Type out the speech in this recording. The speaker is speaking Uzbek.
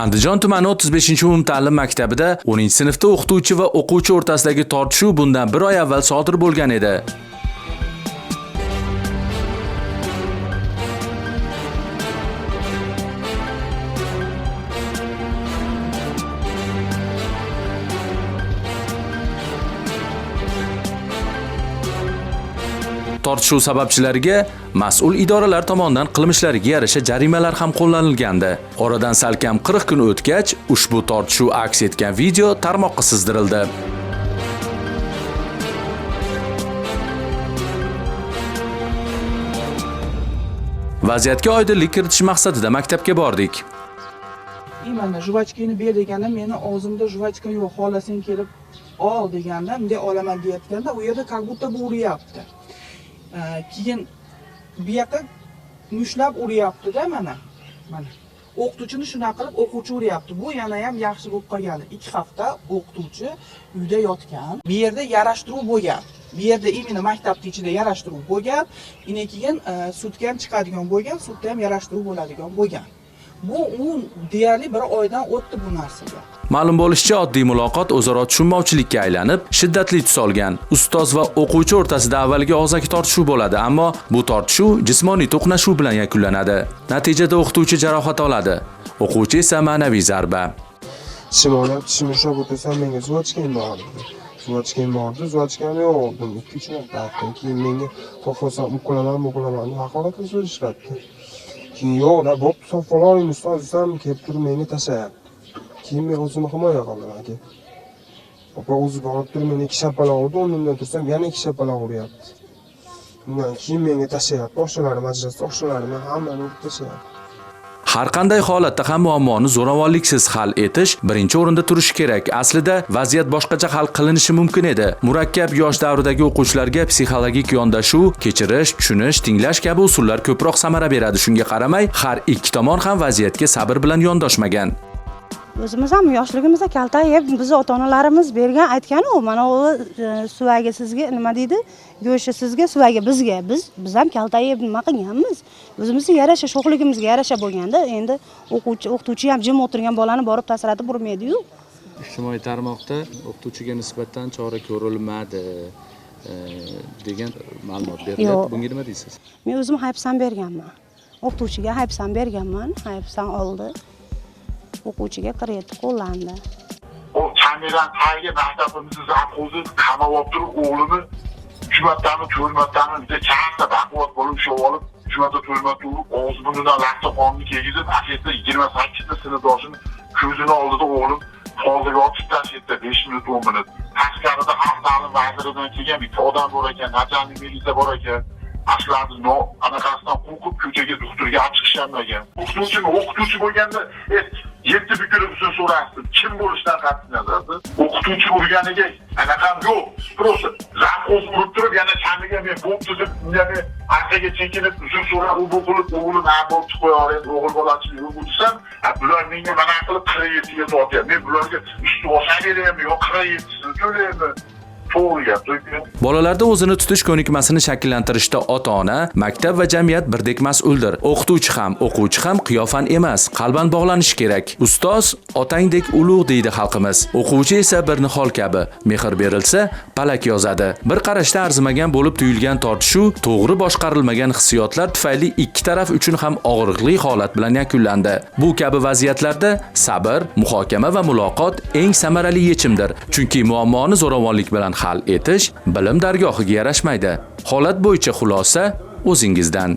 Andijon tumani 35-umumta'lim maktabida 10-sinfda o'qituvchi va o'quvchi o'rtasidagi tortishuv bundan bir oy avval sodir bo'lgan edi. Tortishuv sababchilariga mas'ul idoralar tomonidan qilmishlariga yarasha jarimalar ham qo'llanilgandi. Oradan salkam 40 kun o'tgach, ushbu tortishuv aks etgan video tarmoqqa sizdirildi. Vaziyatga oydinlik kiritish maqsadida maktabga bordik. Именно жвачка ni ber deganda, meni og'zimda жвачка yo'q, xohlasang kelib ol deganda, bunday olaman deyotganda, u yerda как будто bu uryapti. Keyin bu yoqqa mushlab uryapti-da mana. Mana. O'qituvchini shunaqa qilib o'quvchi uryapti. Bu yana ham yaxshi bo'lib qolgani. 2 hafta o'qituvchi uyda yotgan. Bu yerda yarashtiruv bo'lgan. Bu yerda именно maktabning ichida yarashtiruv bo'lgan. Ine keyin sudga ham chiqadigan bo'lgan, sudda ham yarashtiruv bo'ladigan bo'lgan. Bu u deyarli bir oydan o'tdi bu narsaga. Ma'lum bo'lishicha, oddiy muloqot o'zaro tushunmovchilikka aylanib, shiddatli tus olgan. Ustoz va o'quvchi o'rtasida avvalgi og'zaki tortishuv bo'ladi, ammo bu tortishuv jismoniy to'qnashuv bilan yakunlanadi. Natijada o'qituvchi jarohat oladi, o'quvchi esa ma'naviy zarba. Tishim og'riyapti, tishimni ushlab o'tirsam, menga жвачка m bor dedi. Жвачка m bor dedi, жвачка m yo'q dedim. 2-3 marta aytdim. Keyin menga xohlasam u qilaman, bu qilaman deb haqoratli so'z ishlatdi. Keyin yo'q, da bo'pti, sopib oling ustoz desam, kelib turib menga tashlayapti. Keyin men o'zimni himoya qildim aka. Opa o'zi borib turib meni 2 shapaloq urdi, o'rnimdan tursam yana 2 shapaloq uryapti. Undan keyin menga tashlayapti, oshxonalarim ajratdi, oshxonalarimni hammani urib tashlayapti. Har qanday holatda ham muammoni zo'ravonliksiz hal etish birinchi o'rinda turishi kerak. Aslida vaziyat boshqacha hal qilinishi mumkin edi. Murakkab yosh davridagi o'quvchilarga psixologik yondashuv, kechirish, tushunish, tinglash kabi usullar ko'proq samara beradi. Shunga qaramay, har ikki tomon ham vaziyatga sabr bilan yondoshmagan. O'zimiz ham yoshligimizda kaltak yeb, bizni ota-onalarimiz bergan aytgan-u, mana u suvagi sizga nima deydi? Go'shti sizga, suvagi bizga. Biz ham kaltak yeb nima qilganmiz? O'zimizga yarasha, sho'xligimizga yarasha bo'lganda, endi o'quvchi, o'qituvchi ham jim o'tirgan bolani borib tasratib urmaydi-yu. Ijtimoiy tarmoqda o'qituvchiga nisbatan chora ko'rilmadi degan ma'lumot berilyapti. Bunga nima deysiz? Men o'zim hayfsan berganman. O'qituvchiga hayfsan berganman, hayfsan oldi. O'quvchiga 47 qo'llandi. O kamerani tagiga maktabimizni zavxozi qamab olib turib, o'g'limni 3 martami, 4 martami bitta katta baquvvat bo'lib ushlab olib, 3 marta, 4 marta urib, og'zi burnidan laqta qonni kegizib, aslida 28 ta sinfdoshini ko'zini oldida o'g'lim polga otib tashladi 5 minut, 10 minut. Tashqarida xalq ta'lim vaziridan kelgan bitta odam bor ekan, начальник militsiya bor ekan. Ashlarni anaqasidan qo'rqib ko'chaga doktorga olib chiqisholmagan. O'qituvchimi, o'qituvchi bo'lganda 7 bukilib uzun so'rasdi. Kim bo'lishidan qat'iy nazarda. O'qituvchi urganiga anaqam yo'q. Просто zavxoz urib turib, yana kamiga men bo'pti deb, unga orqaga chekinib uzun so'rab, u bu qilib, o'g'lim ha bo'pti qo'ya endi o'g'il bolachilik yo'q desam, bular menga mana qilib 47 ga tortyapti. Men bularga usti bosaveraymi yo 47sini to'laymi? To'g'ri gap. Bolalarda o'zini tutish ko'nikmasini shakllantirishda ota-ona, maktab va jamiyat birdek mas'uldir. O'qituvchi ham, o'quvchi ham qiyofan emas, qalban bog'lanishi kerak. Ustoz otangdek ulug' deydi xalqimiz. O'quvchi esa bir nihol kabi, mehr berilsa, palak yozadi. Bir qarashda arzimagan bo'lib tuyulgan tortishuv to'g'ri boshqarilmagan hissiyotlar tufayli ikki taraf uchun ham og'riqli holat bilan yakunlandi. Bu kabi vaziyatlarda sabr, muhokama va muloqot eng samarali yechimdir. Chunki muammoni zo'ravonlik bilan hal etish bilim dargohiga yarashmaydi. Holat bo'yicha xulosa o'zingizdan.